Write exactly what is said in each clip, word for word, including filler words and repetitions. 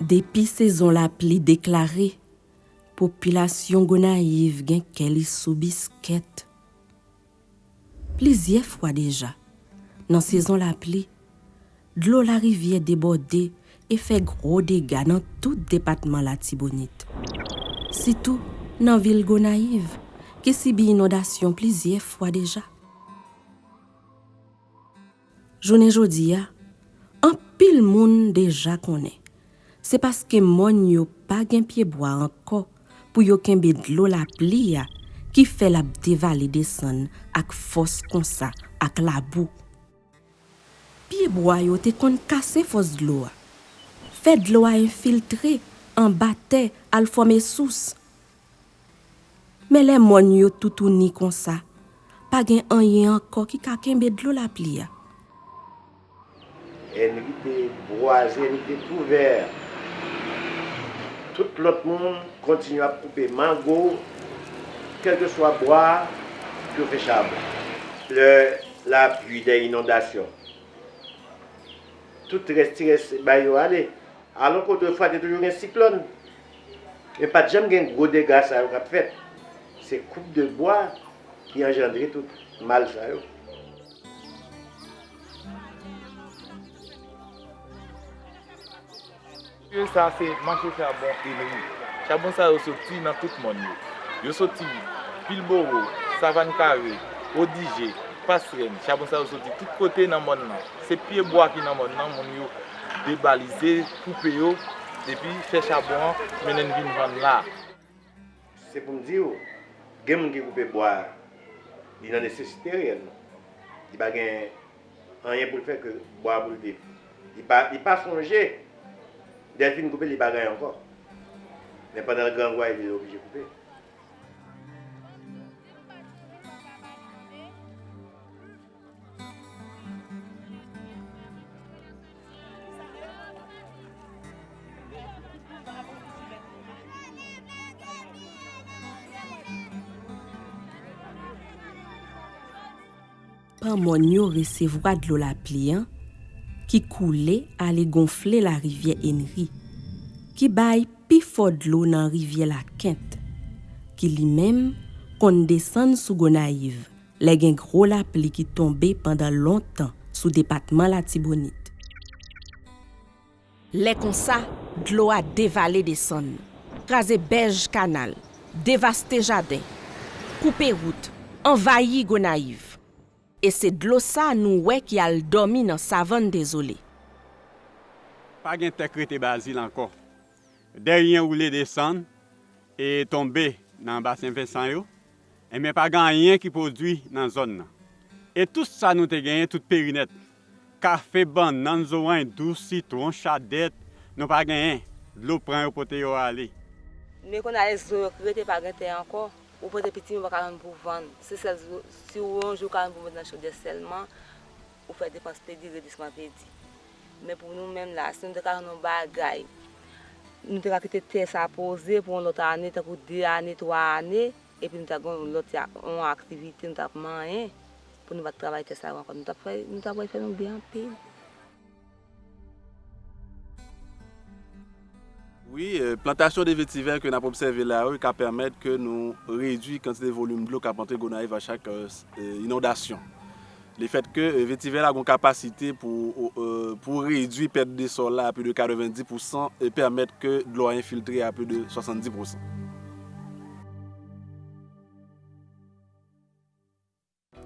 Depi sezon lapli deklare, popilasyon Gonayiv gen kè li sou biskèt. Plizyè fwa deja, nan sezon lapli, dlo larivyè debòde e fè gwo dega nan tout depatman Latibonit. Sitou nan vil Gonayiv, ki sibi inondasyon plizyè fwa deja. Jounen jodi a, anpil moun deja konnen se paske mòn yo pa gen pyebwa ankò pou yo kenbe dlo lapli a ki fè l ap devale desann ak fòs konsa ak labou. Pyebwa yo te konn kase fòs dlo a, fè dlo a enfiltre anba tè al fòme sous. Men lè mòn yo toutouni konsa, pa gen anyen ankò ki ka kenbe dlo lapli a. Henry te bwaze, Henry te tou vè. Tout lòt moun kontinye ap koupe mango, kèlkeswa bwa, pou yo fè chabon. Lè lapli, dè inondasyon, tout rès ti rès bay yo ale. Alò ke otrefwa te toujou gen siklòn. Men pa t janm gen gwo dega sa yo k ap fèt. Se koup de bwa ki anjandre tout mal sa yo. Sa se mache chabon Henry. Chabon sa yo soti nan tout mòn yo. Yo soti Pilbowo, Savann Kare, Odije, Pasrèn. Chabon sa yo soti tout kote nan mòn nan. Se pyebwa ki nan mòn nan, moun yo debalize, koupe yo, epi fè chabon an mennen n vin vann la. Se pou m di w, gen moun ki koupe bwa, li nan nesesite reyèlman. Li pa gen anyen pou l fè ke bwa pou l viv. Li pa, li pa sonje, lè l fin koupe, li pa gen anyen ankò. Men pandan l grangou a, li oblije koupe. Pan mòn yo resevwa dlo lapli an ki koule ale gonfle larivyè Henry, ki bay pi fò dlo nan rivyè Lakent, ki li menm konn desann sou Gonayiv lè gen gwo lapli ki tonbe pandan lontan sou depatman Latibonit. Lè konsa, dlo a devale desann, kraze bèj kanal, devaste jaden, koupe wout, anvayi Gonayiv. E se dlo sa nou wè ki al dòmi nan Savann Dezole. Pa gen tè k rete Bazil ankò. Dè ryen woule desann e tonbe nan Basen Vensan yo. Enben, pa gen anyen ki pwodui nan zòn nan. E tout sa nou te genyen, tout perinèt, kafe, bannann, zoranj dous, sitwon, chadèt, nou pa genyen. Dlo pran yo, pote yo ale. Men kounye a, e zo yo k rete, pa gen tè ankò. Ou pote pitim, ou pa ka jwenn pou vann. Se sèl si w yon jou ka jwenn pou mete nan chodyè sèlman, ou fè depans pedi, redisman pedi. Men pou nou menm la, si nou te ka jwenn yon bagay, nou te ka kite tè sa poze pou yon lòt ane, tankou de ane, twa ane, epi nou ta gen yon lòt, yon aktivite, nou t ap manyen, pou nou pa t travay tè sa yo ankò. Nou t ap fè, nou t ap fè nou byen anpil. Wi, plantasyon de vetivè ke n ap obsève la yo ka pèmèt ke nou redui kantite volim dlo k ap antre Gonayiv a chak inondasyon. Lefètke vetivè la gen yon kapasite pou, pou redui pèt de sòl la a plis de katrevenndis pousan e pèmèt ke dlo a enfiltre a plis de swasanndis pousan.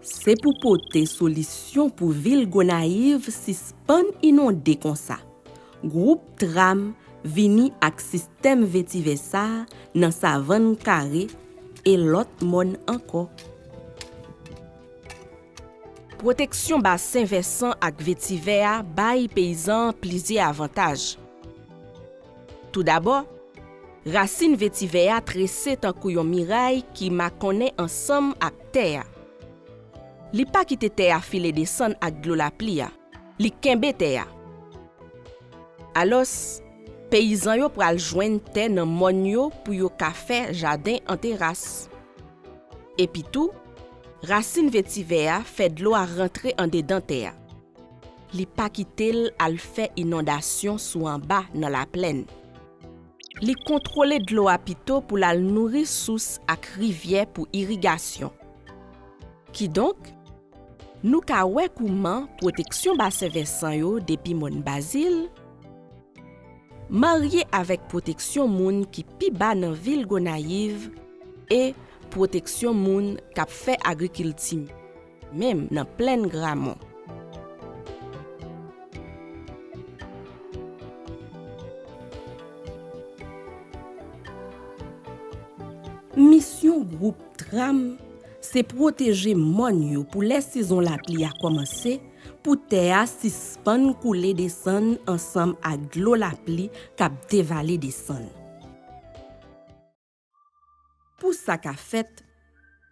Se pou pote solisyon pou vil Gonayiv sispann inonde konsa, gwoup Tram vini ak sistèm vetivè sa a nan Savann Kare e lòt mòn ankò. Pwoteksyon basen vèsan ak vetivè a bay peyizan an plizyè avantaj. Toudabò, rasin vetivè a trese tankou yon miray ki makonnen ansanm ak tè a. Li pa kite tè a file desann ak dlo lapli a, li kenbe tè a. Alòs, peyizan yo pral jwenn tè nan mòn yo pou yo ka fè jaden an teras. Epitou, rasin vetivè a fè dlo a rantre andedan tè a. Li pa kite l al fè inondasyon sou anba nan laplèn. Li kontwole dlo a pito pou l al nouri sous ak rivyè pou irigasyon. Kidonk, nou ka wè kouman pwoteksyon basen vèsan yo depi Mòn Bazil marye avèk pwoteksyon moun ki pi ba nan vil Gonayiv e pwoteksyon moun k ap fè agrikilti, menm nan plèn Gramon. Misyon gwoup TRAM se pwoteje mòn yo pou lè sezon lapli a kòmanse, pou tè a sispann koule desann ansanm ak dlo lapli k ap devale desann. Pou sa ka fèt,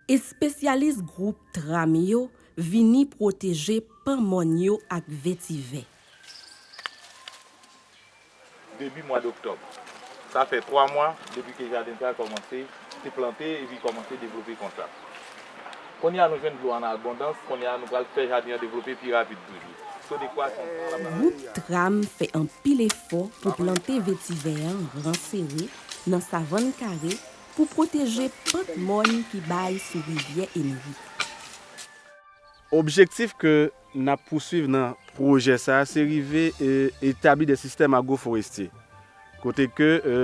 espesyalis gwoup TRAM yo vini pwoteje pan mòn yo ak vetivè. Debi mwa doktòb. Sa fè twa mwa depi ke jaden sa kòmanse te plante epi kòmanse devlope konsa. Kounye a nou jwenn dlo an abondans, kounye a nou pral fè jaden an devlope pi rapid toujou. So de kwasans lan ap. Gwoup TRAM fè anpil efò pou plante vetivè an ran sere nan savann kare pou pwoteje pant mòn ki bay sou rivyè Enri. Objektif ke n ap pouswiv nan pwojè sa a se rive e, etabli de sistèm agroforestye kote ke e,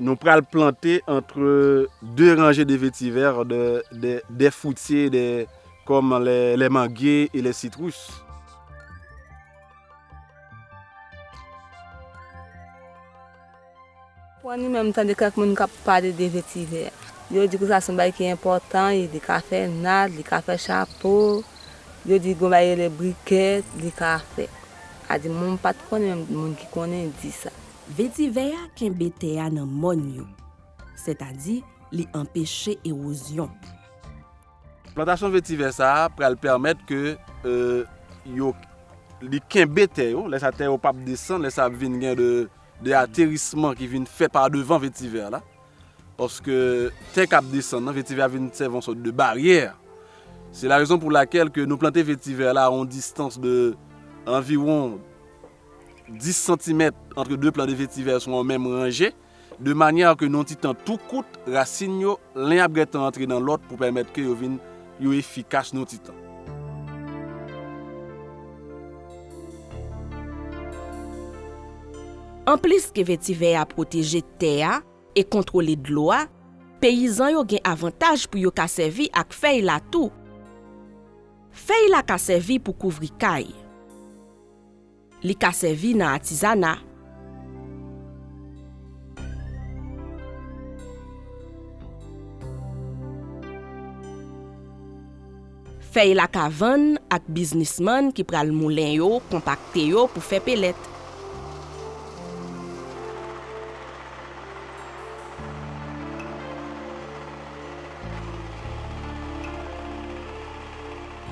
nou pral plante antre de ranje de vetivè de, de, de fwitye de, kòm le, le mangue e le sitrus. Pwani menm tande kèk moun k ap pale de vetivè. Yo di ke sa se yon bagay ki enpòtan, e li ka fè nad, li ka fè chapo. Yo di gon bagay rele brikèt, li ka fè. A di mwen m pa t konnen menm moun ki konnen di sa. Vetivè a kenbe tè a nan mòn yo, sètadi li anpeche ewozyon. Plantasyon vetivè sa a pral pèmèt ke e, yo li kenbe tè yo, lè sa tè yo p ap desann, lè sa ap vin gen de, de aterisman ki vin fèt pa devan vetivè la. Paske tè k ap desann nan, vetivè a vin sèvi yon sòt de baryè. Se la rezon pou lakèl ke nou plante vetivè la a yon distans de anviwon dis santimèt antre de plan de vetivè sou yon menm ranje, de manyè ke nan yon ti tan tou kout, rasin yo, len ap gentan antre nan lòt pou pèmèt ke yo vin yo efikas nan yon ti tan. Anplis ke vetivè a pwoteje tè a e kontwole dlo a, peyizan yo gen avantaj pou yo ka sèvi ak fèy la tou. Fèy la ka sèvi pou kouvri kay. Li ka sèvi nan atizana. Fèy la ka vann ak biznismann ki pral moulen yo, konpakte yo pou fè pelèt.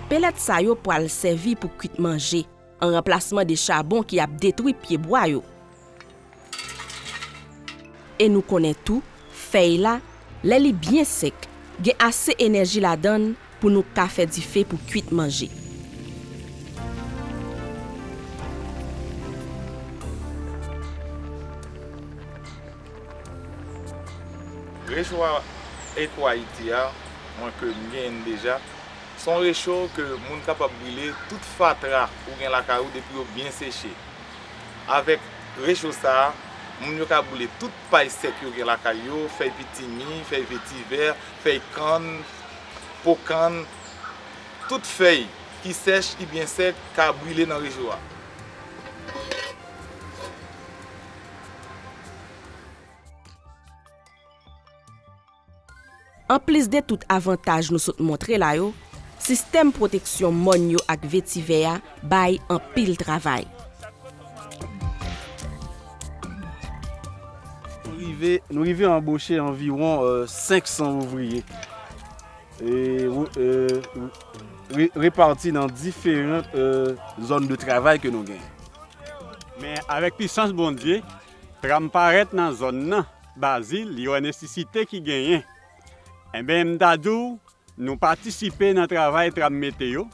Pelèt sa yo pral sèvi pou kwit manje, an ranplasman de chabon ki ap detwi pyebwa yo. E nou konnen tou, fèy la, lè li byen sèk, gen ase enèji ladan l pou nou ka fè dife pou kwit manje. Recho a Eco Haiti a, mwen ke m genyen l deja, se yon recho ke moun kapab brile tout fatra ou gen lakay ou depi yo byen seche. Avèk recho sa a, moun yo ka brile tout pay sèk yo gen lakay yo, fèy pitimi, fèy vetivè, fèy kann, po kann, tout fèy ki sèch, ki byen sèk, ka brile nan recho a. Anplis de tout avantaj nou sot montre la yo, sistèm pwoteksyon mòn yo ak vetivè a bay anpil travay. Nou rive, nou rive anboche anviwon e, senk san ouvriye e, e, re, repati nan diferan e, zòn de travay ke nou genyen. Men avèk pisans Bondye, Tram parèt nan zòn nan, Bazil, li wè nesesite ki genyen. Enben, m ta di w, nou patisipe nan travay Tram mete yo,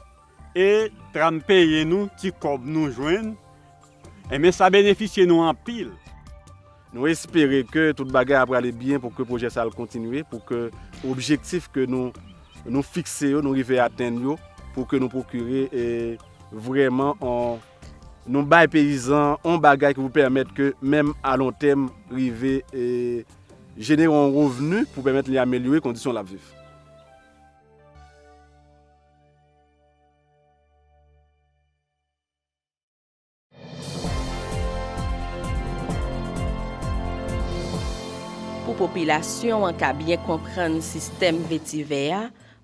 e Tram peye nou ti kòb nou jwenn. Enben, sa benefisye nou anpil. Nou espere ke tout bagay ap prale byen pou ke pwojè sa a kontinye, pou ke objektif ke nou, nou fikse yo, nou rive atenn yo, pou ke nou pwokire, e, vrèman on, nou bay peyizan on bagay ki pou pèmèt ke menm a lon tèm rive, e, jenere yon revni pou pèmèt li amelyore kondisyon l ap viv. Pou popilasyon an ka byen konprann sistèm vetivè a,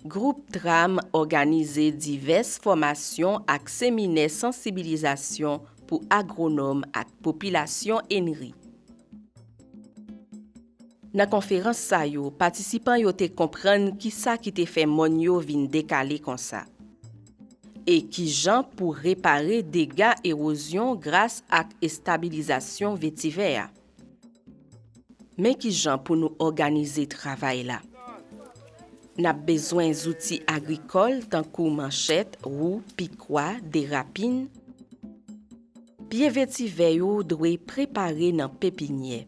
gwoup TRAM òganize divès fòmasyon ak seminè sansibilizasyon pou agwonòm ak popilasyon Enri. Nan konferans sa yo, patisipan yo te konprann kisa ki te fè mòn yo vin dekale konsa, e kijan pou repare dega ewozyon gras ak estabilizasyon vetivè a. Men kijan pou nou òganize travay la. N ap bezwen zouti agrikòl tankou manchèt, wou, pikwa, derapin. Pye vetivè yo dwe prepare nan pepinyè.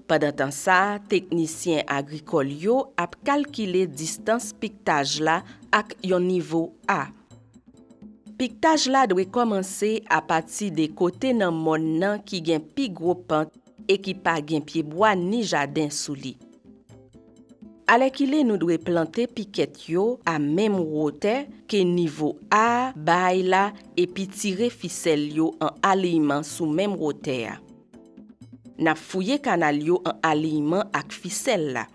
Pandan tan sa a, teknisyen agrikòl yo ap kalkile distans piktaj la ak yon nivo A. Piktaj la dwe kòmanse apati de kote nan mòn nan ki gen pi gwo pant e ki pa gen pyebwa ni jaden sou li. Alèkile nou dwe plante pikèt yo a menm wotè ke nivo A a bay la epi tire fisèl yo an aliyman sou menm wotè a. N ap fouye kanal yo an aliyman ak fisèl la.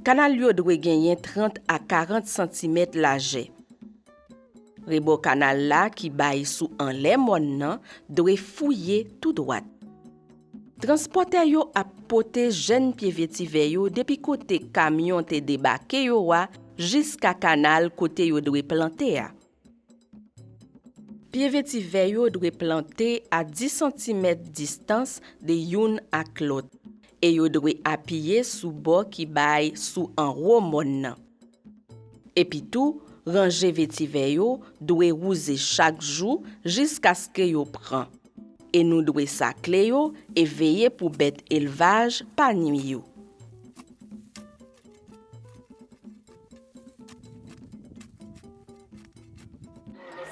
Kanal yo dwe genyen trant a karant santimèt lajè. Rebò kanal la ki bay sou anlè mòn nan dwe fouye tou dwat. Transpòtè yo ap pote jèn pye vetivè yo depi kote kamyon te debake yo a jiska kanal kote yo dwe plante a. Pye vetivè yo dwe plante a dis santimèt distans de youn ak lòt, e yo dwe apiye sou bò ki bay sou anwo mòn nan. Epitou, ranje vetivè yo dwe wouze chak jou jiskaske yo pran. E nou dwe sakle yo e veye pou bèt elvaj pa nwi yo.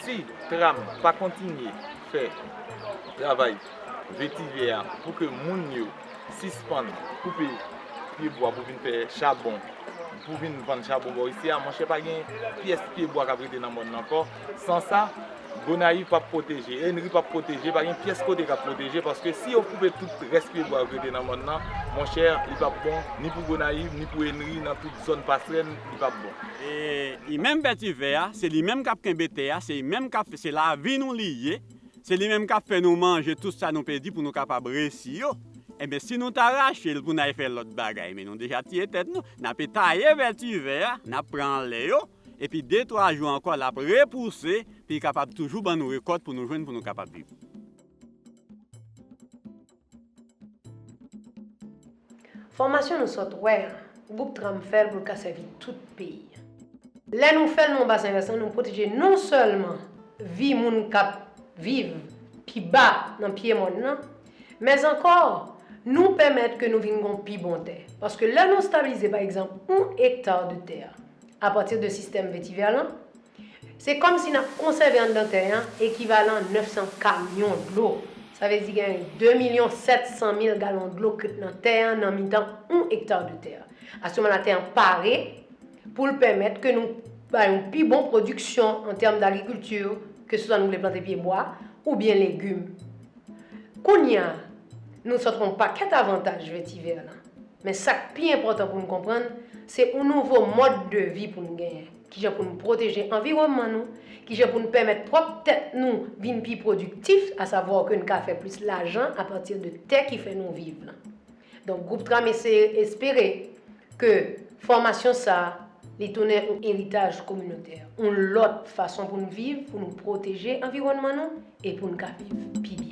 Si TRAM pa kontinye fè travay vetivè a pou ke moun yo sispann koupe pyebwa pou vin fè chabon, pou vin vann chabon bò isi a, monchè, pa gen pyès pyebwa k ap rete nan mòn nan ankò. San sa, Gonayiv p ap pwoteje, Enri p ap pwoteje, pa gen pyès kote k ap pwoteje, paske si yo koupe tout rès pyebwa yo k rete nan mòn nan, monchè, li p ap bon ni pou Gonayiv, ni pou Enri, nan tout zòn Pasrèn, li p ap bon. E li menm vetivè a, se li menm k ap kenbe tè a, se li menm k ap, se lavi nou li ye, se li menm k ap fè nou manje tout sa nou pèdi pou nou kapab resi yo. Ebyen, si nou ta rache l pou n al fè lòt bagay, men nou deja tiye tèt nou. N ape taye vetivè a, n ap pran anlè yo, epi de twa jou ankò, l ap repouse, pou li kapab toujou ban nou rekòt pou nou jwenn, pou nou kapab viv. Fòmasyon nou sot wè a, gwoup TRAM fè l pou l ka sèvi tout peyi a. Lè nou fè l nan yon basen vèsan, nou pwoteje non sèlman vi moun k ap viv pi ba nan pye mòn nan, men ankò, nou pèmèt ke nou vin gen yon pi bon tè. Paske lè nou stabilize, pa egzanp, yon ekta de tè apati de sistèm vetivè lan, se kòmsi n ap konsève anndan tè a ekivalan nèf san kamyon dlo. Sa vle di gen de milyon sèt san mil galon dlo k ret nan tè a nan mitan yon ekta de tè. Aktyèlman la, tè a pare pou l pèmèt ke nou bay yon pi bon pwodiksyon an tèm dagrikilti, keseswa nou vle plante pyebwa oubyen legim. Kounye a, nou sot wè yon pakèt avantaj vetivè lan. Men sa k pi enpòtan pou n konprann, se yon nouvo mòd de vi pou n genyen. Kijan pou n pwoteje anviwònman nou, kijan pou n pèmèt pwòp tèt nou vin pi pwodiktif, asavwa ke n ka fè plis lajan apati de tè ki fè nou viv lan. Donk, gwoup TRAM eseye espere ke fòmasyon sa a, li tounen yon eritaj kominotè, yon lòt fason pou n viv, pou nou pwoteje anviwònman nou e pou n ka viv pi byen.